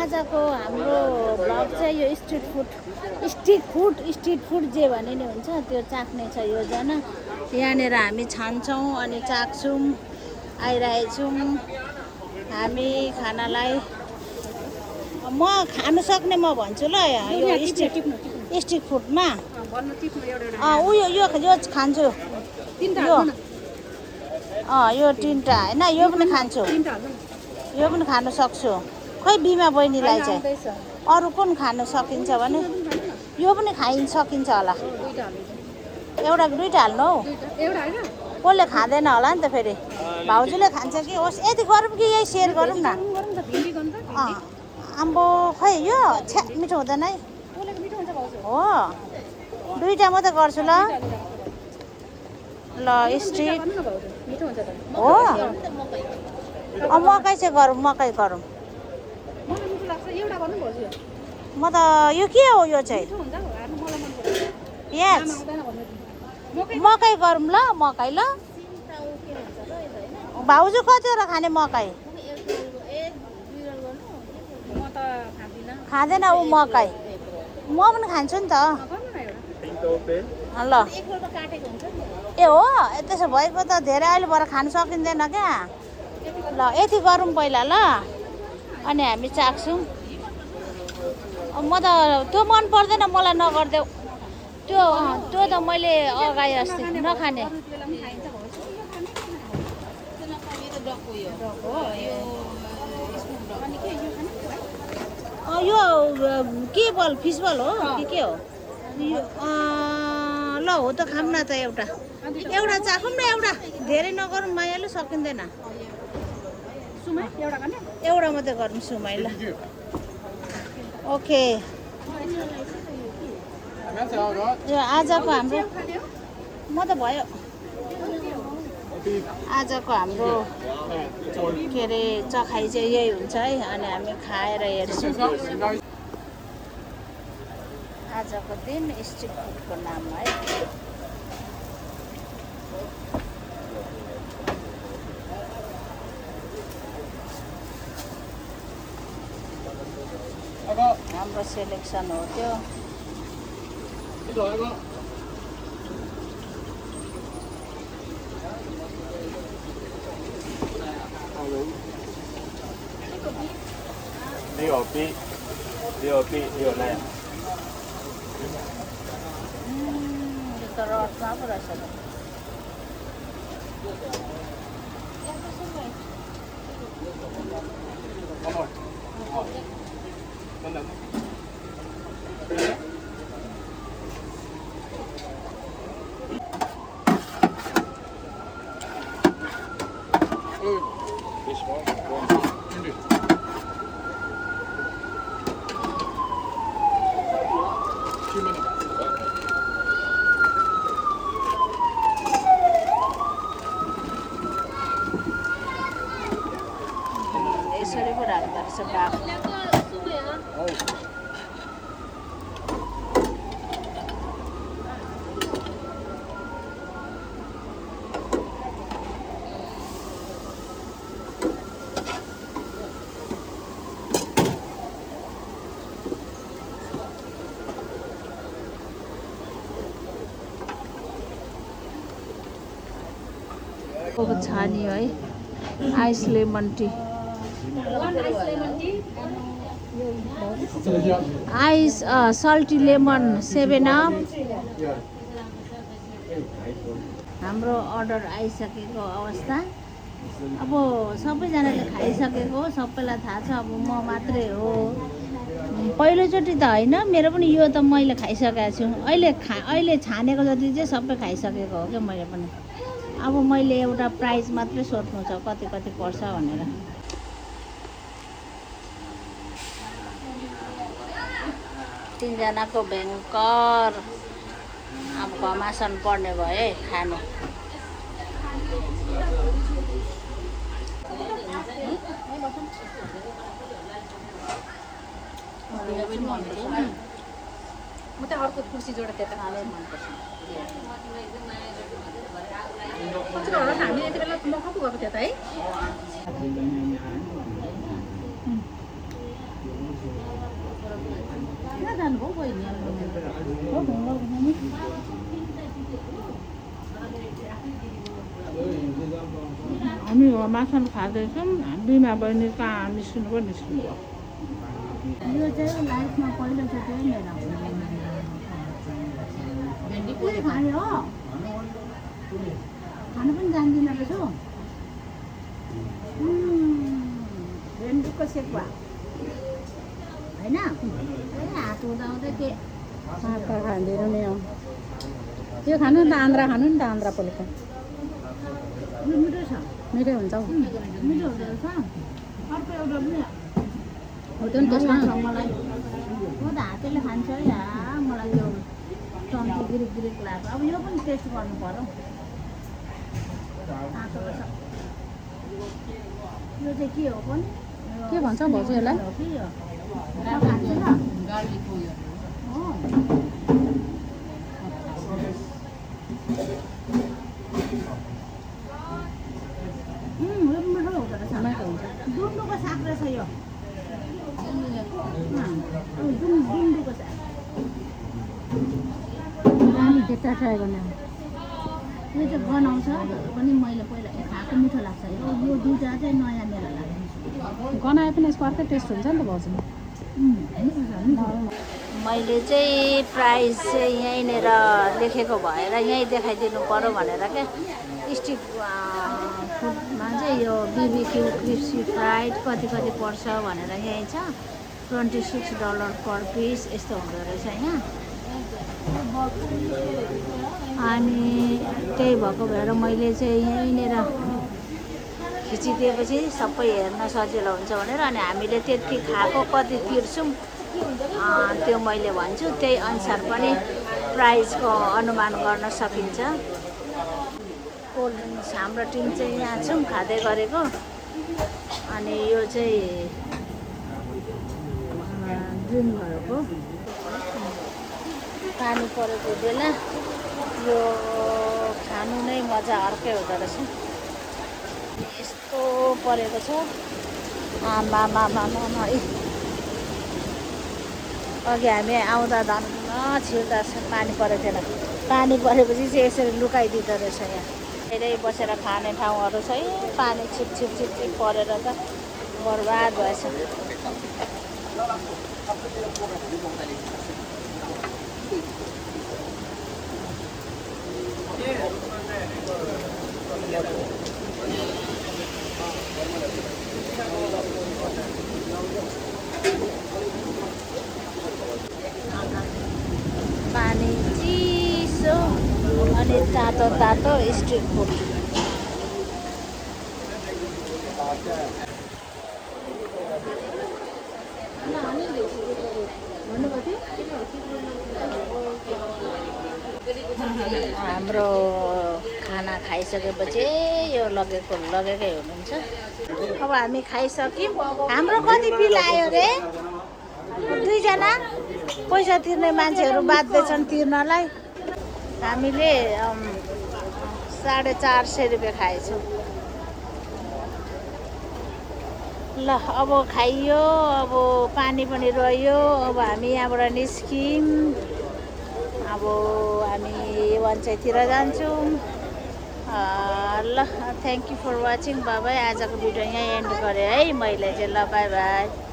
आजको हाम्रो भ्लग चाहिँ यो स्ट्रिट फुड जे भने नि हुन्छ त्यो चाख्ने छ योजना। यहाँनिर हामी छान्छौँ अनि चाख्छौँ, आइरहेछौँ हामी खानालाई। म खानु सक्ने म भन्छु ल, यो स्ट्रिट फुडमा उयो यो खान्छु, यो तिनवटा होइन, यो पनि खान्छु, यो पनि खानु सक्छु। खै बिमा बहिनीलाई चाहिँ अरू कुन खानु सकिन्छ भने यो पनि सकिन्छ होला। एउटा दुइटा हाल्नु हौ, कसले खाँदैन होला नि त फेरि। भाउजूले खान्छ कि होस्, यति गरौँ कि यही सेयर गरौँ न। आम्बो खै यो छ्या मिठो हुँदैन है। हो दुइटा मात्रै गर्छु ल। ल स्ट्रिट हो, मकै चाहिँ गरौँ, मकै गरौँ। म त यो के हो यो चाहिँ प्याज। मकै गरौँ ल, मकै ल। भाउजू कतिवटा खाने मकै? खाँदैन ऊ मकै, म पनि खान्छु नि त। ल ए हो, त्यसो भएको त धेरै अहिले भएर खानु सकिँदैन क्या। ल यति गरौँ पहिला ल, अनि हामी चाख्छौँ। म त त्यो मन पर्दैन मलाई, नगरिदेऊ त्यो। त्यो त मैले अगाएँ अस्ति नखाने। यो के बल, फिस बल हो कि के हो यो? ल हो त खाऊँ न त, एउटा चाखौँ न, एउटा धेरै नगरौँ, मायालु सकिँदैन। एउटा मात्रै गरौँ सुमाइ ल। ओके, यो आजको हाम्रो म त भयो। आजको हाम्रो के अरे चखाइ चाहिँ यही हुन्छ है, अनि हामी खाएर हेर्छौँ। आजको दिन स्ट्रिट फुडको नाममा है। हाम्रो सेलेक्सन हो त्यो।六那样。यो त रडमा पो रहेछ त। यसरी पो राख्दो रहेछ बाफ। छानियो है, ice lemon tea. Ice salty lemon 7 up. हाम्रो अर्डर आइसकेको अवस्था। अब सबैजनाले खाइसकेको, सबैलाई थाहा छ। अब म मात्रै हो पहिलोचोटि त होइन, मेरो पनि यो त मैले खाइसकेको छु। अहिले छानेको जति चाहिँ सबै खाइसकेको हो क्या मैले पनि। अब मैले एउटा प्राइस मात्रै सोध्नु छ, कति कति पर्छ भनेर। तिनजनाको भयङ्कर अब घमासान पर्ने भयो है खानु। म त अर्को कुर्सी जोडेर त्यता हालै मनपर्छ। हामी यति बेला मखको गएको थियो त है। जानुभयो बहिनी हो घुम्नु हामी माछा खाँदैछौँ बिमा बहिनी कहाँ निस्किनु पो निस्किनु यो चाहिँ लाइफमा पहिलोचोटि मेरो भेन्डी खाने हो खानु पनि जान्दिनँ रहेछ भेन्डीको सेकुवा होइन हात हुँदाहुँदै के हातका खाँदैन नि त्यो खानु नि त आन्द्रा खानु नि त आन्द्रा पोलेको मिठो छ मिठै हुन्छ हौ मिठो हुँदो रहेछ अर्को एउटा पनि हो त्यो नि त्यसमा मलाई म त हातैले खान्छ या मलाई त्यो चम्ची गिरिक गिरिक लाग्छ अब यो पनि टेस्ट गर्नु पर्यो यो चाहिँ के हो पनि के भन्छ भाउजू यसलाई हो कि यो खान्छ त हो यो पनि मिठो हुँदो रहेछ मिठो हुन्छ डुम्डुको साग रहेछ यो डुम्डुको साग पानी देख्दा ट्राई गर्ने यो चाहिँ गनाउँछ पनि मैले पहिला खाएको मिठो लाग्छ यो दुईवटा चाहिँ नयाँ मेरो लाग्छ गनाए पनि यसको अर्कै टेस्ट हुन्छ नि त भाउजू मैले चाहिँ प्राइस चाहिँ यहीँनिर लेखेको भएर यहीँ देखाइदिनु पर्यो भनेर क्या स्टिक फुडमा चाहिँ यो बिबिक्यू क्रिस्पी फ्राइड कति कति पर्छ भनेर यहीँ छ $26 पर पिस यस्तो हुँदो रहेछ यहाँ अनि त्यही भएको भएर मैले चाहिँ यहीँनिर खिचिदिएपछि सबै हेर्न सजिलो हुन्छ भनेर अनि हामीले त्यति खाएको कति तिर्छौँ त्यो मैले भन्छु त्यही अनुसार पनि प्राइसको अनुमान गर्न सकिन्छ कोल्ड ड्रिङ्क्स हाम्रो टिम चाहिँ यहाँ छौँ खाँदै गरेको अनि यो चाहिँ ड्रिङ्कहरूको पानी परेको बेला यो खानु नै मजा अर्कै हुँदो रहेछ यस्तो परेको छ आमा अघि हामी आउँदा धन्न छिर्दा पानी परेको थिएन पानी परेपछि चाहिँ यसरी लुकाइदिँदो रहेछ यहाँ धेरै बसेर खाने ठाउँहरू छ है पानी छिप छिप छिप छिप परेर त बर्बाद भएछ पानी चिसो अनि तातो तातो स्ट्रिट फुड हाम्रो खाना खाइसकेपछि यो लगेकै हुनुहुन्छ अब हामी खाइसक्यौँ हाम्रो कति बिल आयो रे दुईजना पैसा तिर्ने मान्छेहरू बाध्दैछन् तिर्नलाई हामीले 450 रुपियाँ खाएछौँ ल अब खाइयो अब पानी पनि रह्यो अब हामी यहाँबाट निस्क्यौँ अब हामी वञ्चैतिर जान्छौँ ल thank you for watching bye bye आजको भिडियो यहाँ एन्ड गरेँ है मैले चाहिँ ल बाई बाई